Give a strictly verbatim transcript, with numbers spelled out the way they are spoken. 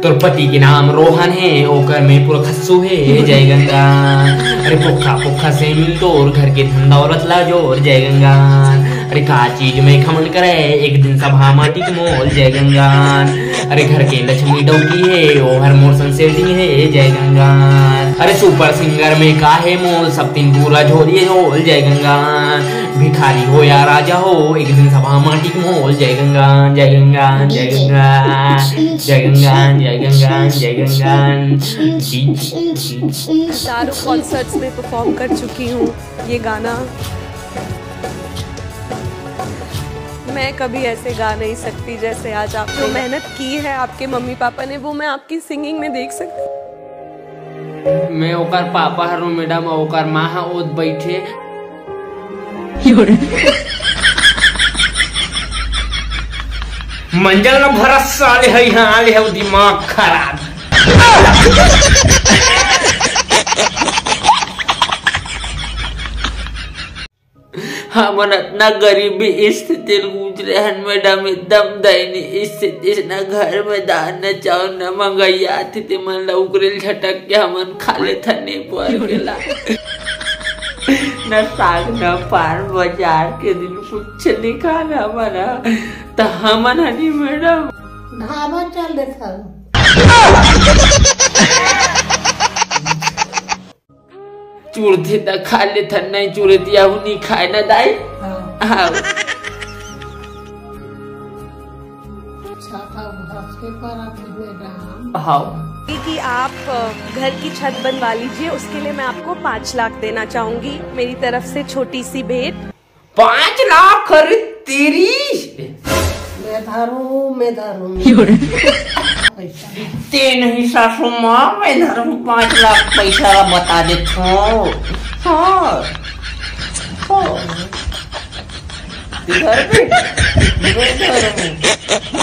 तोर पति के नाम रोहन हे, ओकर में पूरा खस्सू हे, जय गंगा। अरे पोखा पोखा से मिल तोर घर के धन दौलत ला जोर, जय गंगा। अरे का चीज में घमंड करे, एक दिन सभा माटी के मोल, जय गंगा। अरे घर के लक्ष्मी डौकी हे, ओहर मोर संग सेटिंग हे, जय गंगा। अरे सुपर सिंगर में का हे मोल, सब दिन पूरा झोली झोल, जय गंगा। भिखारी हो या राजा हो, एक दिन सभा माटी के मोल, जय गंगा, जय गंगा, जय गंगा। जय गंगा, जय गंगा, जय गंगा। हजारों कॉन्सर्ट्स में परफॉर्म कर चुकी हूँ ये गाना। मैं कभी ऐसे गा नहीं सकती जैसे आज आप जो मेहनत की है आपके मम्मी पापा ने, वो मैं आपकी सिंगिंग में देख सकती हूँ। मैं ओकर पापा हरु मैडम, ओकर माँ ह ओद बैठे। मंजल न भरस साले है, यहाँ आले है दिमाग खराब। हमन अतना गरीबी स्थिति ले गुजरे हन मैडम, एकदम दयनीय स्थिति से, न घर में दाल, न चावल, न मंगैया आथे, ते मन ला उकरे ले झटक के हमन खा लेथन ने पर के ला। न साग, न पान, बाजार के दिन कुछ नहीं खाना बना, त हमन हनी मैडम। ढाबा चल देथन। चुरथे त खा लेथन, नहीं चुरथे आहू नहीं खाए ना दाई। हाँ। हाँ। छाता घास के पर आप मैडम। हाँ। कि आप अ, घर की छत बनवा लीजिए, उसके लिए मैं आपको पाँच लाख देना चाहूंगी, मेरी तरफ से छोटी सी भेंट। पाँच लाख? अरे तेरी। मैं धरू, मैं धरू। पैसा। ते नहीं सासू माँ, मैं धरू पाँच लाख पैसा ला बता देथो। हाँ। हाँ। ते घर पे? मैं धरू।